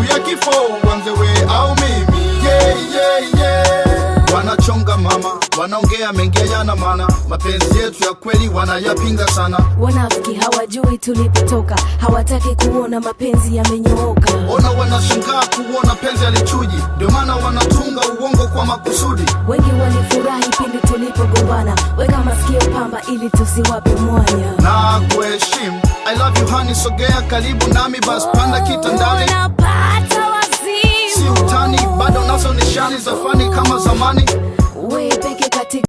Siku ya kifo uanze we au mimi, yeah. Wanachonga mama, wanaongea mengi hayana maana, mapenzi yetu ya kweli wanayapinga sana. Wanafiki hawajui tulipotoka, hawataki kuona mapenzi yamenyooka. Ona wanashangaa kuona penzi halichuji, ndio maana wanatunga uongo kwa makusudi. Wengi walifurahi pindi tulipogombana, weka masikio pamba ili tusiwape mwanya. Na kuheshimu, I love you honey, sogea karibu nami basi, panda kitandani. Napata wazimu. Si utani, bado nazo nishani za fani kama zamani.